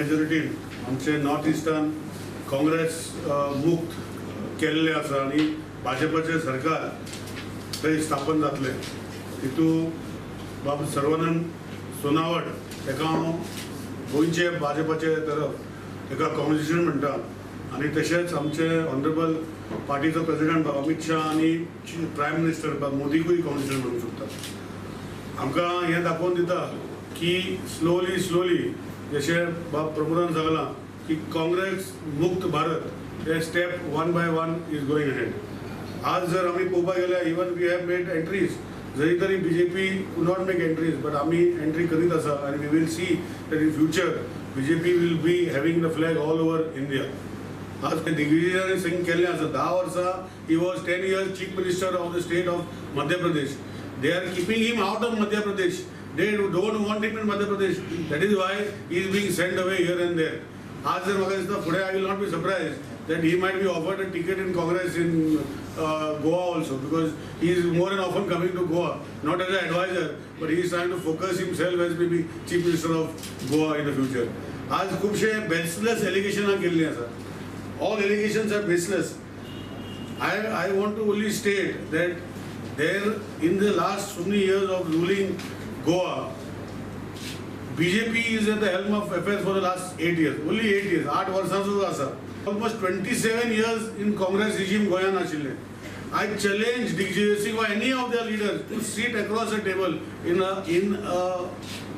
मेजॉरिटीन आमचे नॉर्थ इस्टान काँग्रेस मुक्त केल्लें आसा आनी भाजपाचें सरकार थंय स्थापन जातलें. तितूंत बाब सर्वानंद सोनावट ताका हांव गोंयचे भाजपाचे तरफ ताका कॉंग्रेच्युलेशन म्हणटा आनी तशेंच आमचे ऑनरेबल पार्टीचो प्रेसिडेंट बाब अमीत शाह आनी प्रायम मिनिस्टर बाब मोदीकूय कॉंग्रेच्युलेशन म्हणूंक सोदता. आमकां हें दाखोवन दिता की स्लोली स्लोली जशें बाब प्रमोदान सांगलां की काँग्रेस मुक्त भारत हे step one by one is going ahead. आज जर आमी पळोवपाक गेल्यार even we have made entries, जरी तरी BJP could not make entries, but आमी एंट्री करीत आसा आनी we will see that in future BJP will be having the flag all over India. आज दिग्विजय सिंग केल्लें आसा, 10 वर्सां he was 10 years chief minister of the state of Madhya Pradesh. They are keeping him out of Madhya Pradesh. They don't want him in Madhya Pradesh. That is why he is being sent away here and there. आज जर म्हाका दिसता फुडें I will not be surprised that he might be offered a ticket in Congress in Goa also, because he is more and often coming to Goa, not as an advisor, but he is trying to focus himself as maybe Chief Minister of Goa in the future. आज खुबशे baseless एलिगेशनां केल्लीं आसा. All allegations are baseless. I want to only state that there in the last so many years of ruling Goa, BJP is at the helm of affairs for the last 8 years, only 8 years, 8 वर्सांचो आसा. Almost 27 years in Congress regime गोंयान आशिल्ले. I challenge Digvijay Singh or any of their leaders to sit across a table in a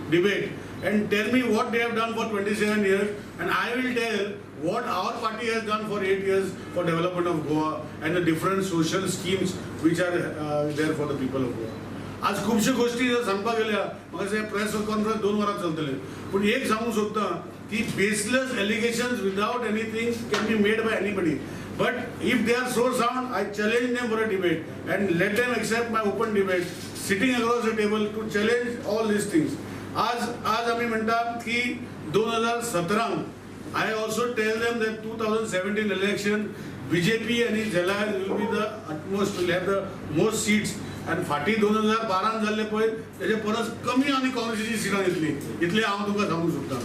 debate and tell me what they have done for 27 years, and I will tell what our party has done for 8 years for development of Goa and the different social schemes which are there for the people of Goa. आज खुबश्यो गोश्टी जर सांगपाक गेल्या म्हाका press conference 2 वरां चलतले, पूण एक सांगूंक सोदता की baseless allegations without anything can be made by anybody, but if they are so sound I challenge them for a debate and let them accept my open debate sitting across the table to challenge all these things. आज आज आमी म्हणटा की 2017 I also tell them that 2017 election BJP आनी झेलाय will be the utmost, will have the most seats. आनी फाटीं 2012 जाल्ले पळय तेजे परस कमी आनी काँग्रेसीची सिटां येतली, इतलें हांव तुमकां सांगूंक सोदतां.